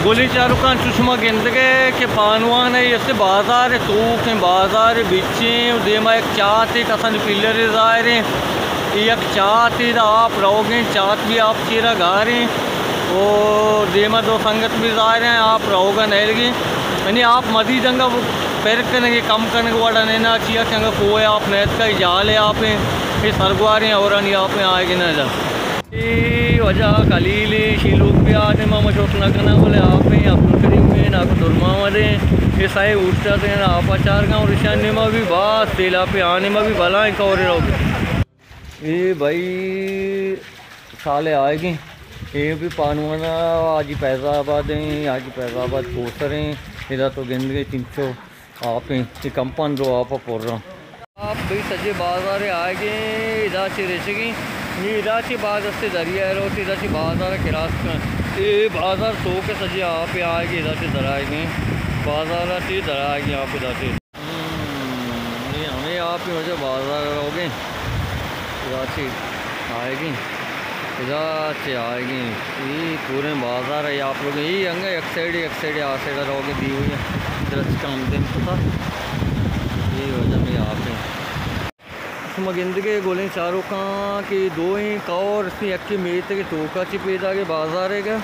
گلیں چاروکاں، چو شما گندگ ئے کہ پانوان ءِ است بازار ءِ توک ایں، بازار ءِ بچ ایں، ءُ دیما یک چاتے، کسانی پلرے ظاہر ایں، اے یک چاتے، ادا آپ روگ ایں، چات بھی آپ چیرا گار ایں، ءُ دیما دو سنگت بھی ظاہر ایں، آپ روگ ءَ نیلگ ایں، یعنی آپ مزید انگا پر کنگ ءِ، کم کنگ ءِ وڑا نہ ایں، چیا کہ انگا کوہ ءِ آپ نیتکا، اے جال ءِ آپ ایں، اے سرگواریں ہورانی آپ ایں، آئیگ نہ ادا۔ اے واجہ خلیل، ایشی لوگ بھی آ نیما ما شت نہ کناں، بلے آپ ایں، عبدالکریم ایں، ناکو درمحمد ایں، اے سئے اوشتاتگ اَنت آپ ءَ چارگ ءَ، اور ایشانی نیما بھی باز سیلاپ ایں، آ نیما بھی بلاہیں کورے روگ ءَ۔ اے بھائی سالے آئیگ ایں، اے بھی پانوان ءَ، حاجی فیض آباد ایں، حاجی فیض آباد کوسر ایں، ادا تو گندگ ئے چنچو آپ ایں، اے کمپان درو آپ ءَ پر ایں۔ آپ بھئی سجے بازار ءَ آئیگ ایں، ادا چہ رچگ ایں، نی ادا چہ باز است دریا ءَ روت، ادا چہ بازار ءَ کراس کنت۔ اے بازار توک ءَ سجے آپ ءَ آئیگ ایں، ادا چہ در آئیگ ایں، بازار ءَ چہ در آئیگ ایں آپ ادا چہ۔ ہم، اے ہمے آپ ایں، واجہ بازار ءَ روگ ایں، ادا چہ آئیگ ایں۔ ادا چہ آئیگ ایں، اے پوریں بازار ءَ آپ لوگ ایں، اے انگا یک سائیڈ، یک سائیڈ، آ سائیڈ ءَ روگ ایں، دیوئی ءَ درچک ءَ ہم دیم کتا۔ اے واجہ مئے آپ ایں۔ شما گندگ ئے گلیں چاروکاں کہ دوئیں کور است ایں، یکے میتگ ءِ توکا چہ پیداگ ایں بازار ءِ گا۔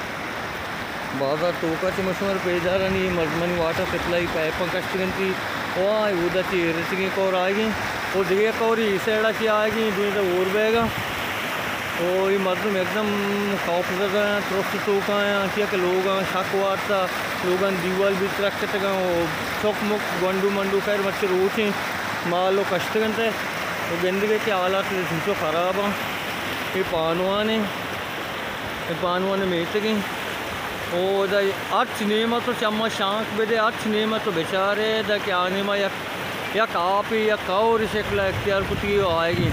بازار توکا چہ ما شمارا پیدارانی مردمانی واٹر سپلائی پائپاں کشتگ اَنت، او آ اودا چہ رچگیں کور آئیگ ایں، او دگہ کور اے سائیڈا چہ آئیگ ایں، دوئیں تا ہور بیگ ءَ۔ او اے مردم یکدم خوف زدہ اَنت، ترس توکا اَنت، چیا کہ لوگاں شک وارتا، لوگاں دیوال بھی ترکتگ اَنت، او چک مک گونڈو منڈو، خیر مرچی روچ ایں، مال و کشتگ اَنت، او گندگ ئے کہ حالات چنچو خراب اَنت۔ اے پانوان ایں۔ اے بانوان میتگ ایں۔ او ادا ہرچ نیمہ تو چما شانک بدے، ہرچ نیمہ تو بچارے، ادا کہ آ نیمہ یک، یک آپے، یک کورے شکل ءَ اختیار کتگی و آئیگی۔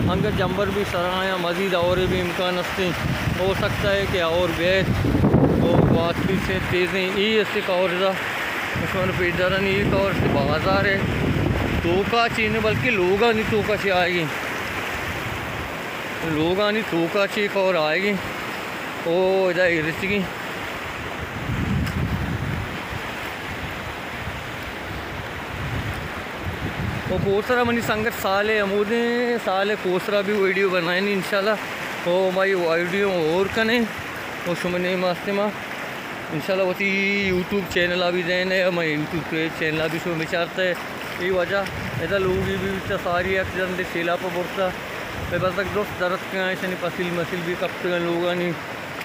انگت جمبر بھی سرا آیاں، مزید ہورے بھی امکان استیں۔ ہو سکتا ہے کہ ہور بیت۔ او بات بھی سے تیزیں۔ ای استے کور ادا۔ شمارا پیش دارانی ای کور استے بازار ہے۔ توکا چی نہ بلکہ لوگانی توکا چی آئیگی۔ لوگانی توکا چی کور آئیگی۔ او ادا اے رچگی۔ او کوسرا منی سنگت صالح ہمودیں، صالح کوسرا بھی ویڈیو بنائیں انشاءاللہ۔ او مائی ویڈیو اور کنے۔ او شما نیم آستے ما انشاءاللہ وتی یوٹیوب چینل آ بھی دین ہے، مائی یوٹیوب چینل آ بھی شما بچارتے۔ ای وجہ ادا لوگی بھی بیتا ساری یک جندے سیلاپا برتا۔ اے بزگ درست درت کن، ایشانی پسیل مسیل بھی کپتگن لوگانی۔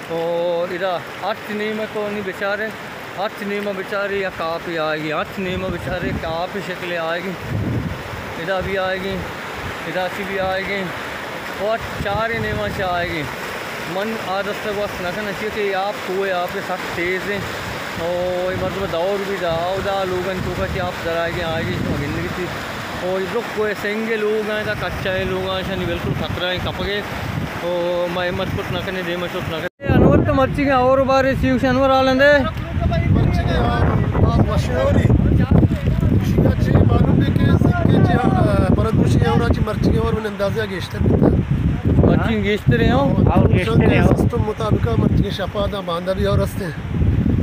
او ادا ہرچ نیمہ تو نی بچارے، ہرچ نیمہ بچارے یک آپے آئیگی، ہرچ نیمہ بچارے یک آپے شکلے آئیگی۔ ادا بھی آئیگی، ادا چی بھی آئیگی۔ او ہرچ چارے نیمہ چہ آئیگی۔ من آ دستا گوست نہ کناں، چیا کہ اے آپ کوہ آپ سک تیز ایں۔ او اے مردم دور بھی دا، او دا لوگانی توکا چہ آپ در آئیگی، آئیگی شما گندگی تھی۔ او اے درک کوہ سنگے لوگ ایں، دا کچا ایں لوگ ایں، شانی بالکل خطرہ ایں کپگے۔ او ما ہمت کت نہ کنے، دیما شت نہ کنے۔ انور تو مرچی کے اور بارے سیوش انور آلندے۔ مرچی کے اور باز وشی ہوری۔ شیعہ چی معلوم بھی کہ سکے چی، آ، مرد گوشی اور چی مرچی کے اور من اندازہ گیشتر بیتا۔ مرچی گیشتر ہیں ہو؟ اور گیشتر ہیں ہو۔ سسٹم مطابق مرچی کے شپا دا باندا بھی اور ہستے۔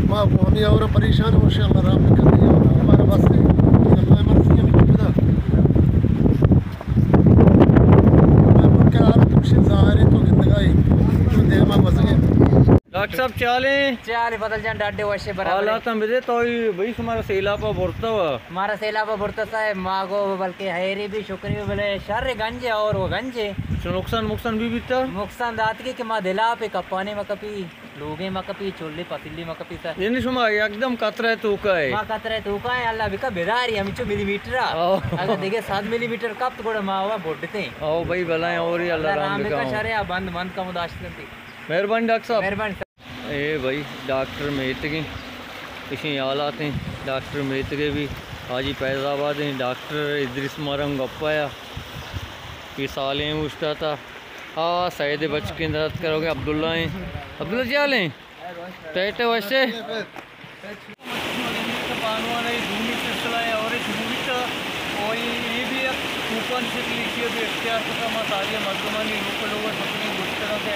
ما ہمیں اور پریشان ہو شاء اللہ رام بکتے ہیں۔ ہمارا بس ہے۔ اللہ مرضی ہمیں خدا۔ ڈاکٹر صاحب، چے حال ایں؟ چے حال ایں فضل جان؟ ڈاڈے وشے برابر ایں؟ حالات ہم بدے تو بھئی شمارا سیلاپا برتا ہوا؟ مارا سیلاپا برتا صاحب، ما گو بلکہ حیری بھی شکری بھی بلے شر گنج اور وہ گنج۔ چو نقصان مقصان بھی بیتا؟ نقصان داتگی کہ ما دلا پہ کپانے ما کپی، لوگے ما کپی، چولے پتیلے ما کپی سر۔ یعنی شما یکدم قطرہ توکا ہے؟ ما قطرہ توکا ہے، اللہ بکا بداری ہمچو ملی میٹرا۔ او۔ اگر دیگه صد ملی میٹر کپت گوڑا ما ہوا بڈتے۔ او بھائی بلائیں اور ہی اللہ اللہ رحم رحم بکا بکا۔ شرے آ بند مند کم داشت کرتی۔ مہربانی ڈاکٹر صاحب۔ مہربانی صاحب۔ اے بھائی ڈاکٹر میتگیں، اشیں حالات ایں، ڈاکٹر میتگے بھی حاجی فیض آباد ایں، ڈاکٹر ادریس مارم گپا یا، یہ سالیں اوشتاتا، آ سید بچکیں درد کروگے عبداللہ ایں۔ عبداللہ جی حال ایں؟ ٹیٹے وشے؟ بانوان ء دومی سلسلہ ء اور شروع بیتا، اور یہ بھی ایک کوپن شکل ایشی بھی اختیار کتا، ما ساری مردمانی روک لوگ سکنے گوشتگا کہ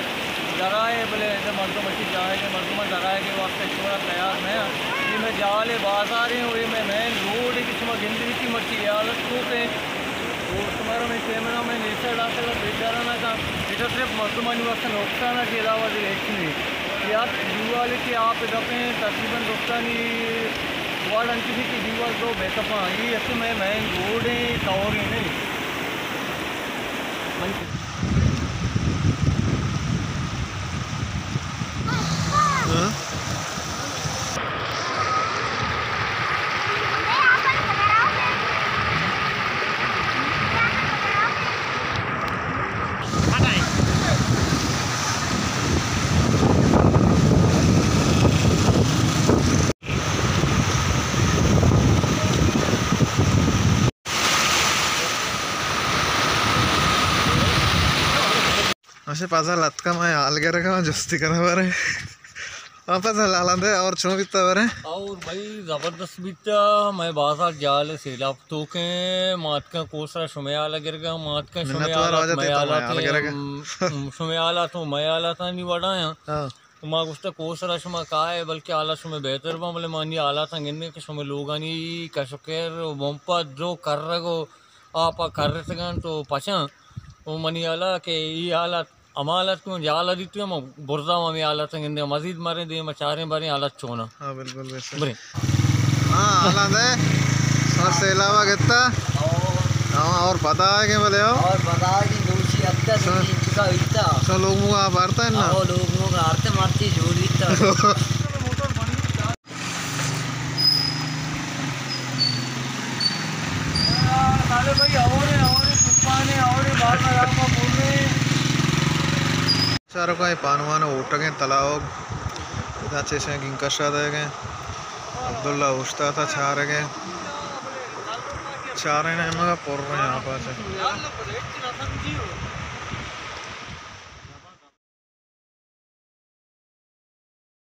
درائے، بلے ادا مردم اچی جاہے کہ مردم درائے کہ واسطے شمارا تیار نہ ایں۔ اے مئے جہل ءِ بازار ایں، اے مئے مین روڈ ایں کہ شما گندگی مرچی اے حالت توک ایں۔ او شمارا مئے کیمرہ مین اے سائیڈ آ سائیڈ پیش داران کاں، ادا صرف مردمانی واسطے نقصان ایں، کہ علاوہ دگہ ہچ نہ ایں۔ اے ہر دیوال کہ آپ دپ ایں، تقریباً نقصانی وارڈ انچو ایں کہ دیوال دو بے کپاں۔ اے اصل مئے مین روڈ ایں، کور ایں نہ ایں۔ اچھا، پازل اتکا، مئے حال گرگا، جستی کنا بارے۔ ہاں، پازل حالاں دے، اور چون بیتا بارے؟ اور بھائی، زبردست بیتا، مئے بازار جہل سیلاب توک ایں، ما اتکاں کوسرا شمئے حالا گرگا، ما اتکاں شمئے منت وار حالات، واجہ مئے تئی تو مئے حالات حال ایں، گرگا۔ ہم، شمئے حالات و مئے حالات نی وڑا ایں۔ ہاں۔ ما گوشتہ کوسرا شما کائے، بلکہ حالات شمئے بہتر باں، بلے ما انی حالاتاں گندیں کہ شمئے لوگانی کش و کر و بمپا درو کرگ و آپا کرتگاں تو پچاں۔ و منی حالا کہ ای حالات ہما حالات کہ من جہلا دیتگاں، ما برزا ہمے حالاتاں گندیں، مزید مریں دیما چاریں باریں حالات چوناں۔ ہاں، بالکل، بے شک۔ بریں۔ ہاں، حالاں دے۔ سر سیلاب ءَ گتا۔ ہاں، اور بدا ہے کہ بلے ہو؟ اور بدا ہے کہ دوشی اتکا، سر۔ دوشی چکا بیتا۔ سر، لوگ موگا بارتا ہے نا؟ ہاں، لوگ موگا آرتے مارتی جوڑ بیتا۔ سالے بھائی، اور ہے، اور ہے، طوفان ہے، اور ہے، بار بار آپ کو بول رہے ہیں۔ چارو کا پانوان ہوٹگیں تلاوگ، ادا چیشیں گنکشا دئیگیں۔ عبداللہ اوشتاتا چارگیں۔ چاریں نیمگا پر رہے ہیں آپ آتے۔